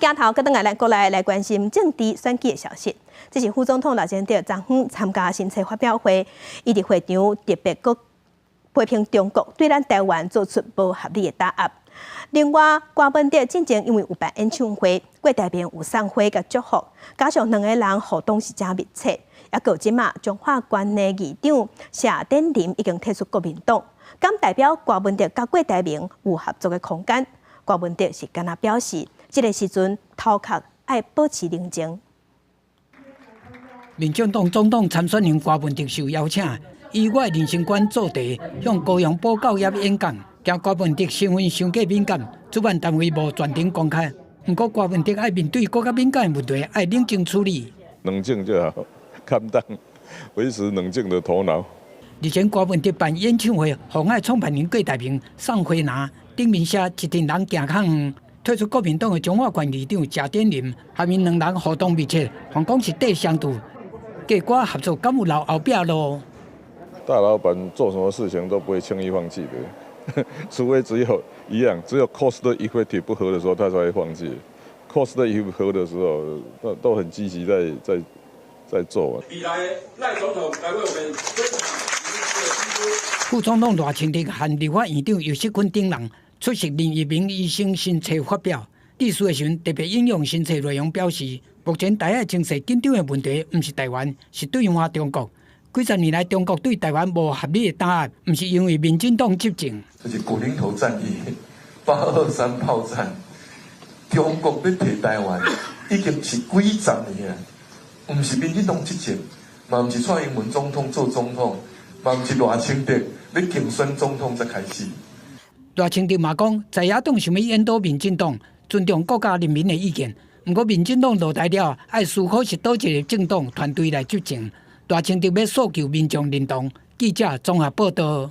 鏡頭閣轉來咱國內來關心政治選舉的消息。這是副總統賴清德昨昏參加新冊發表會，伊佇會場特別閣批評中國對咱台灣做出無合理的打壓。另外，郭文德進前因為有辦演唱會，郭台銘有送花佮祝福，加上兩個人互動是誠密切。猶閣這馬彰化縣的議長謝典林已經退出國民黨，敢代表郭文德佮郭台銘有合作的空間？郭文德是敢若表示，這个時陣頭殼愛保持冷靜。民進黨總統參選人郭文德受邀請，以我的人生觀做題，向高雄寶教業演講。驚郭文德身份傷過敏感，主辦單位無全程公開。毋過郭文德愛面對閣較敏感的問題，愛冷靜處理。冷靜就好，calm down，維持冷靜的頭腦。日前郭文德辦演唱會，鴻海創辦人郭台銘送花籃，頂面寫一陣人行較遠。退出國民黨的彰化縣議長謝典林，和𪜶兩人互動密切，訪講是綴相拄，結果合作敢有留後壁路？大老闆做什麼事情都不會輕易放棄的，除非只有一樣，只有 cost effective 不合的時候，他才會放棄。cost effective 合的時候，都很積極在做。未來賴總統來為我們分享副總統賴清德和立法院長游錫堃等人出席林一鳴醫生新冊發表。致辭的時陣特別引用新冊內容表示，目前台海情勢緊張的問題，毋是台灣，是對岸中國。幾十年來，中國對台灣無合理的打壓，毋是因為民進黨執政。這是古寧頭戰役、823炮戰，中國欲提台灣已經是幾十年啊，毋是民進黨執政，嘛毋是蔡英文總統做總統，嘛毋是賴清德欲競選總統才開始。賴清德嘛講，在野黨想欲引導民進黨，尊重國家人民的意見。毋過民進黨落台了，愛思考是佗一個政黨團隊來執政。賴清德欲訴求民眾認同。記者綜合報道。